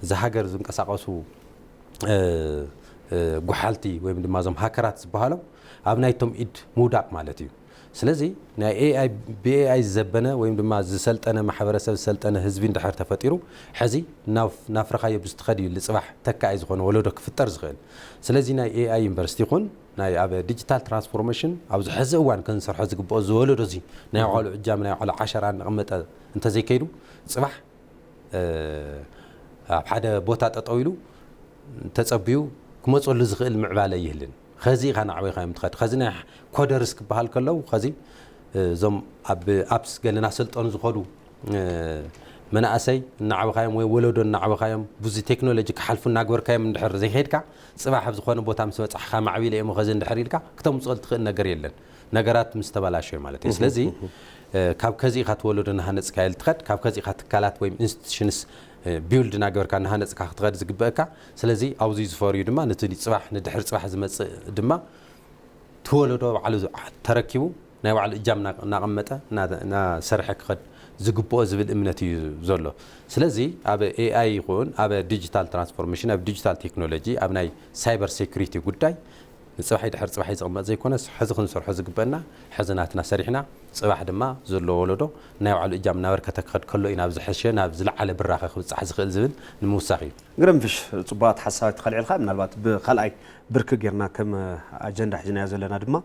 ዝሃገር ዝንቀሳቀሱ ጎሓልቲ ወይም ድማ እዞም ሃከራት ዝበሃሎም ኣብ ናይቶም ኢድ ምውዳቅ ማለት እዩ። ስለዚ ናይ ኤኣይ ብኤኣይ ዝዘበነ ወይም ድማ ዝሰልጠነ ማሕበረሰብ ዝሰልጠነ ህዝቢ እንድሕር ተፈጢሩ ሕዚ ናፍረኻዮ ብዝትኸድ እዩ ልፅባሕ ተካኣይ ዝኾነ ወለዶ ክፍጠር ዝኽእል። ስለዚ ናይ ኤኣይ ዩኒቨርሲቲ ይኹን ናይ ኣብ ዲጂታል ትራንስፎርሜሽን ኣብዚ ሕዚ እዋን ክንሰርሖ ዝግብኦ ዝወለዶ እዚ ናይ ባዕሉ እጃም ናይ ባዕሉ ዓሸራ እናቐመጠ እንተዘይከይዱ ፅባሕ ኣብ ሓደ ቦታ ጠጠው ኢሉ ተጸብዩ ክመጸሉ ዝኽእል ምዕባለ ይህልን። ኸዚ ኢኻ ናዕበይኻዮም ትኸድ። ኸዚ ናይ ኮደርስ ክበሃል ከለዉ ኸዚ እዞም ኣብ ኣፕስ ገለ ናሰልጠኑ ዝኸዱ መናእሰይ እናዕበኻዮም ወይ ወለዶ እናዕበኻዮም ብዙ ቴክኖሎጂ ክሓልፉ እናግበርካዮም እንድሕር ዘይከድካ ፅባሕ ኣብ ዝኾነ ቦታ ምስ በፃሕካ ማዕቢለ እሞ ኸዚ እንድሕር ኢልካ ክተምፅኦ ትኽእል ነገር የለን። ነገራት ምስ ተበላሸዩ ማለት እዩ። ስለዚ ካብ ከዚ ኢኻ ትወለዶ እናሃነፅካዮ ልትኸድ፣ ካብ ከዚ ኢኻ ትካላት ወይም ኢንስቲቱሽንስ ቢውልድ እናገበርካ እናሃነፅካ ክትኸድ ዝግበእካ። ስለዚ ኣብዚ ዝፈርዩ ድማ ነቲ ፅባሕ ንድሕር ፅባሕ ዝመፅእ ድማ ትወለዶ ባዕሉ ተረኪቡ ናይ ባዕሉ እጃም እናቐመጠ እናሰርሐ ክኸድ ዝግብኦ ዝብል እምነት እዩ ዘሎ። ስለዚ ኣብ ኤኣይ ይኹን ኣብ ዲጂታል ትራንስፎርሜሽን ኣብ ዲጂታል ቴክኖሎጂ ኣብ ናይ ሳይበር ሴኩሪቲ ጉዳይ ንፅባሕ ድሕር ፅባሕ ዝቕመጥ ዘይኮነስ ሕዚ ክንሰርሖ ዝግበአና ሕዚ ናትና ሰሪሕና ፅባሕ ድማ ዘሎ ወለዶ ናይ ባዕሉ እጃም እናበርከተ ክኸድ ከሎ እዩ ናብ ዝሐሸ ናብ ዝለዓለ ብራኸ ክብፃሕ ዝኽእል ዝብል ንምውሳኽ እዩ። ግርምፍሽ ፅቡቓት ሓሳባት ተኸልዒልካ ምናልባት ብካልኣይ ብርኪ ጌርና ከም ኣጀንዳ ሒዝናዮ ዘለና ድማ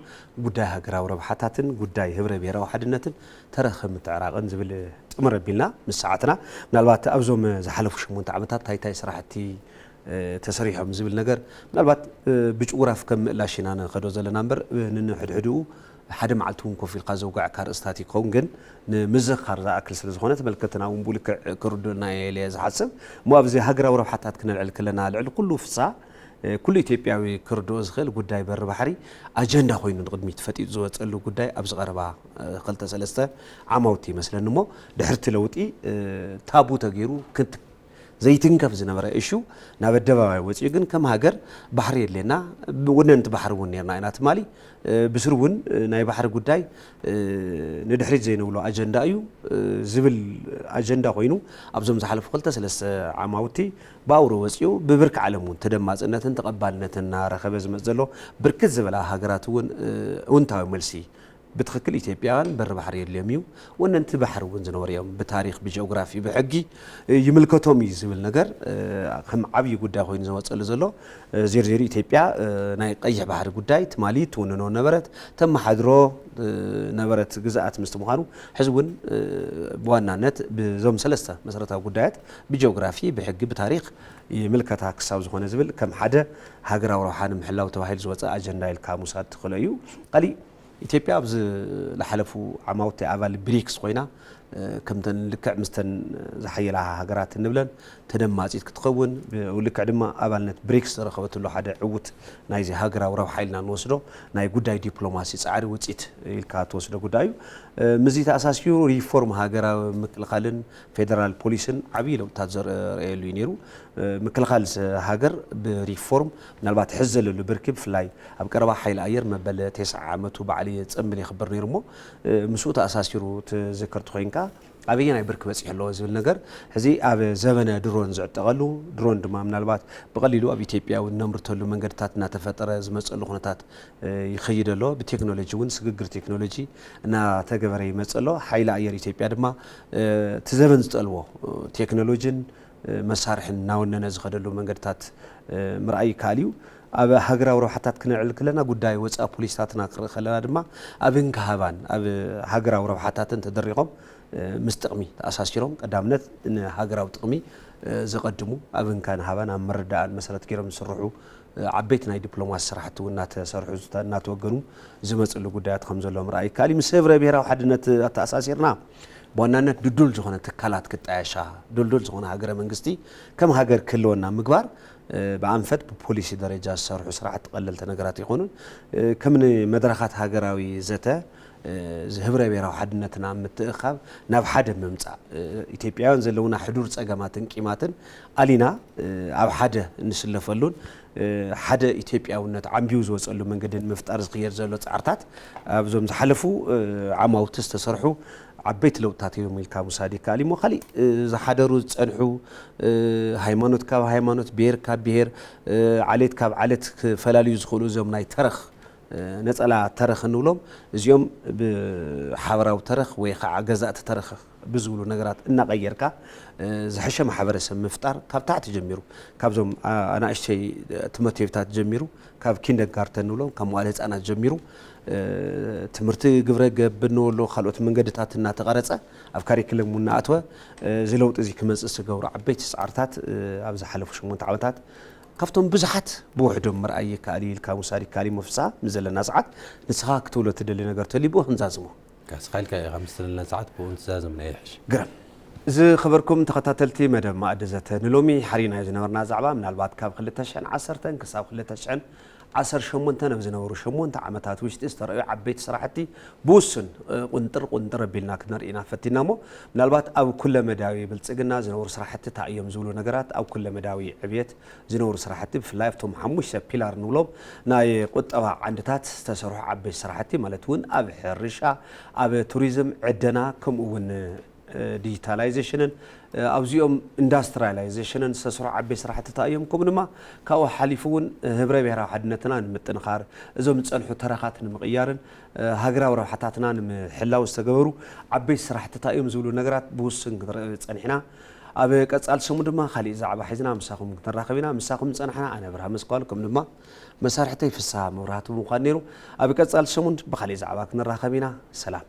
ጉዳይ ሃገራዊ ረብሓታትን ጉዳይ ህብረ ብሄራዊ ሓድነትን ተረኸ ምትዕራቕን ዝብል ጥምር ኣቢልና ምስ ሰዓትና ምናልባት ኣብዞም ዝሓለፉ ሸሞንተ ዓመታት እንታይ እንታይ ስራሕቲ ተሰሪሖም ዝብል ነገር ምናልባት ብጭጉራፍ ከም ምእላሽ ኢና ንኸዶ ዘለና እምበር ንንሕድሕድኡ ሓደ መዓልቲ እውን ኮፍ ኢልካ ዘውጋዕካ ርእስታት ይኸውን ግን ንምዝኽኻር ዝኣክል ስለ ዝኾነ ተመልከትና እውን ብልክዕ ክርድኡና እየ ዝሓስብ እሞ ኣብዚ ሃገራዊ ረብሓታት ክነልዕል ከለና ልዕሊ ኩሉ ፍሳ ኩሉ ኢትዮጵያዊ ክርድኦ ዝኽእል ጉዳይ በሪ ባሕሪ ኣጀንዳ ኮይኑ ንቅድሚት ፈጢጡ ዝወፀሉ ጉዳይ ኣብዚ ቀረባ ክልተ ሰለስተ ዓማውቲ ይመስለኒ እሞ ድሕርቲ ለውጢ ታቡ ተገይሩ ዘይትንከፍ ዝነበረ እሹ ናብ ኣደባባይ ወፂኡ ግን ከም ሃገር ባሕሪ የድልየና ወነንቲ ባሕሪ እውን ነርና ኢና ትማሊ ብስሩ እውን ናይ ባሕሪ ጉዳይ ንድሕሪት ዘይንብሎ ኣጀንዳ እዩ ዝብል ኣጀንዳ ኮይኑ ኣብዞም ዝሓለፉ ክልተ ሰለስተ ዓማውቲ ብኣውሮ ወፂኡ ብብርኪ ዓለም እውን ተደማፅነትን ተቐባልነትን እናረኸበ ዝመፅ ዘሎ ብርክት ዝበላ ሃገራት እውን እውንታዊ መልሲ ብትኽክል ኢትዮጵያውያን በሪ ባሕሪ የድልዮም እዩ። ወነንቲ ባሕሪ እውን ዝነበሩ እዮም። ብታሪክ፣ ብጂኦግራፊ፣ ብሕጊ ይምልከቶም እዩ ዝብል ነገር ከም ዓብዪ ጉዳይ ኮይኑ ዝወፀሉ ዘሎ ዜርዜሩ ኢትዮጵያ ናይ ቀይሕ ባሕሪ ጉዳይ ትማሊ ትውንኖ ነበረት ተመሓድሮ ነበረት ግዝኣት ምስቲ ምዃኑ ሕዚ እውን ብዋናነት ብዞም ሰለስተ መሰረታዊ ጉዳያት ብጂኦግራፊ፣ ብሕጊ፣ ብታሪክ ይምልከታ ክሳብ ዝኾነ ዝብል ከም ሓደ ሃገራዊ ረብሓ ንምሕላው ተባሂሉ ዝወፀ ኣጀንዳ ኢልካ ምውሳድ ትኽእሎ እዩ። ካሊእ ኢትዮጵያ ኣብ ዝሓለፉ ዓማውቲ ኣባል ብሪክስ ኮይና ከምተን ልክዕ ምስተን ዝሓየላ ሃገራት እንብለን ተደማፂት ክትኸውን ብልክዕ ድማ ኣባልነት ብሪክስ ዝረኸበትሉ ሓደ ዕዉት ናይዚ ሃገራዊ ረብሓ ኢልና ንወስዶ ናይ ጉዳይ ዲፕሎማሲ ፃዕሪ ውፅኢት ኢልካ ትወስዶ ጉዳይ እዩ። ምስዚ ተኣሳሲሩ ሪፎርም ሃገራዊ ምክልኻልን ፌደራል ፖሊስን ዓብዪ ለውጥታት ዝረኣየሉ እዩ ነይሩ። ምክልኻል ሃገር ብሪፎርም ምናልባት ሕዚ ዘለሉ ብርኪ ብፍላይ ኣብ ቀረባ ሓይሊ ኣየር መበል ተስዓ ዓመቱ በዓል የፀንብል የኽብር ነይሩ እሞ ምስኡ ተኣሳሲሩ ትዝክር ተኾይንካ ኣበየናይ ብርኪ በፂሑ ኣለዎ ዝብል ነገር ሕዚ ኣብ ዘበነ ድሮን ዝዕጠቐሉ፣ ድሮን ድማ ምናልባት ብቐሊሉ ኣብ ኢትዮጵያ እውን ነምርተሉ መንገድታት እናተፈጠረ ዝመፀሉ ኩነታት ይኸይድ ኣሎ። ብቴክኖሎጂ እውን ስግግር ቴክኖሎጂ እናተገበረ ይመፅእ ኣሎ። ሓይሊ ኣየር ኢትዮጵያ ድማ እቲ ዘበን ዝጠልቦ ቴክኖሎጂን መሳርሕን እናወነነ ዝኸደሉ መንገድታት ምርኣይ ይከኣል እዩ። ኣብ ሃገራዊ ረብሓታት ክነዕል ከለና ጉዳይ ወፃኢ ፖሊሲታትና ክርኢ ከለና ድማ ኣብ እንካሃባን ኣብ ሃገራዊ ረብሓታትን ተደሪኾም ምስ ጥቕሚ ተኣሳሲሮም ቀዳምነት ንሃገራዊ ጥቕሚ ዘቐድሙ ኣብ እንካን ሃባን ኣብ ምርዳእን መሰረት ገይሮም ዝስርሑ ዓበይቲ ናይ ዲፕሎማሲ ስራሕቲ እውን እናተሰርሑ እናተወገኑ ዝመፅሉ ጉዳያት ከም ዘሎ ምርኣይ ይከኣል እዩ። ምስ ህብረ ብሄራዊ ሓድነት ኣተኣሳሲርና ብዋናነት ድልዱል ዝኾነ ትካላት ክጣየሻ፣ ድልዱል ዝኾነ ሃገረ መንግስቲ ከም ሃገር ክህልወና ምግባር ብኣንፈት ብፖሊሲ ደረጃ ዝሰርሑ ስራሕቲ ቀለልቲ ነገራት ይኾኑን። ከም ንመድረኻት ሃገራዊ ዘተ ህብረ ብሄራዊ ሓድነትና ምትእኻብ ናብ ሓደ ምምፃእ ኢትዮጵያውያን ዘለውና ሕዱር ፀገማትን ቂማትን ኣሊና ኣብ ሓደ እንስለፈሉን ሓደ ኢትዮጵያውነት ዓምቢቡ ዝወፀሉ መንገድን ምፍጣር ዝኽየድ ዘሎ ፃዕርታት ኣብዞም ዝሓለፉ ዓማውቲ ዝተሰርሑ ዓበይቲ ለውጥታት እዮም ኢልካ ምውሳድ ይከኣል እሞ ካሊእ ዝሓደሩ ዝፀንሑ ሃይማኖት ካብ ሃይማኖት ብሄር ካብ ብሄር ዓሌት ካብ ዓሌት ክፈላልዩ ዝኽእሉ እዞም ናይ ተረኽ ነፀላ ተረኽ እንብሎም እዚኦም ብሓበራዊ ተረኽ ወይ ከዓ ገዛእቲ ተረኽ ብዝብሉ ነገራት እናቐየርካ ዝሕሸ ማሕበረሰብ ምፍጣር ካብ ታሕቲ ጀሚሩ ካብዞም ኣናእሽተይ ትምህርቲ ቤታት ጀሚሩ ካብ ኪንደርጋርተን ንብሎም ካብ መዋለ ህፃናት ጀሚሩ ትምህርቲ ግብረ ገብ እንበሎ ካልኦት መንገድታት እናተቐረፀ ኣብ ካሪክለም እውን እናኣተወ እዚ ለውጢ እዚ ክመፅእ ዝገብሩ ዓበይቲ ፃዕርታት ኣብ ዝሓለፉ ሸሞንተ ዓመታት ካብቶም ብዙሓት ብውሕዶም ምርኣይ ይከኣል እዩ ኢልካ ምውሳድ ይከኣል እዩ። መፍሳ ንዘለና ሰዓት ንስኻ ክትብሎ ትደሊ ነገር ተልዩ ብኡ ክንዛዝሞ ካስኻ ኢልካ ኢኻ ምስ ዘለና ሰዓት ብኡ ንተዛዘምና ይሕሽ። ግርም። ዝኸበርኩም ተኸታተልቲ መደብ ማእዲ ዘተ ንሎሚ ሓሪናዮ ዝነበርና ዛዕባ ምናልባት ካብ ክልተ ሽሕን ዓሰርተን ክሳብ ክልተ ሽሕን ዓሰርተ ሸሞንተ ኣብ ዝነበሩ ሸሞንተ ዓመታት ውሽጢ ዝተረኣዩ ዓበይቲ ስራሕቲ ብውሱን ቁንጥር ቁንጥር ኣቢልና ክነርእይና ፈቲና እሞ ምናልባት ኣብ ኩለ መዳዊ ብልፅግና ዝነበሩ ስራሕቲ እንታይ እዮም ዝብሉ ነገራት ኣብ ኩለ መዳዊ ዕብየት ዝነበሩ ስራሕቲ ብፍላይ ኣብቶም ሓሙሽተ ፒላር ንብሎም ናይ ቁጠባ ዓንድታት ዝተሰርሑ ዓበይቲ ስራሕቲ ማለት እውን ኣብ ሕርሻ ኣብ ቱሪዝም ዕደና ከምኡ እውን ዲጂታላይዜሽንን ኣብዚኦም ኢንዳስትሪያላይዜሽንን ዝተሰርሑ ዓበይቲ ስራሕትታት እዮም። ከምኡ ድማ ካብኡ ሓሊፉ እውን ህብረ ብሄራዊ ሓድነትና ንምጥንኻር እዞም ዝፀንሑ ተረኻት ንምቕያርን ሃገራዊ ረብሓታትና ንምሕላው ዝተገበሩ ዓበይቲ ስራሕትታት እዮም ዝብሉ ነገራት ብውሱን ክንርኢ ፀኒሕና። ኣብ ቀፃሊ ሰሙን ድማ ካሊእ ዛዕባ ሒዝና ምሳኹም ክንራኸብ ኢና። ምሳኹም ዝፀናሕና ኣነ ብርሃ መስኳል ከም ድማ መሳርሕተይ ፍስሃ መብራህቱ ብምዃን ነይሩ። ኣብ ቀፃሊ ሰሙን ብካሊእ ዛዕባ ክንራኸብ ኢና። ሰላም።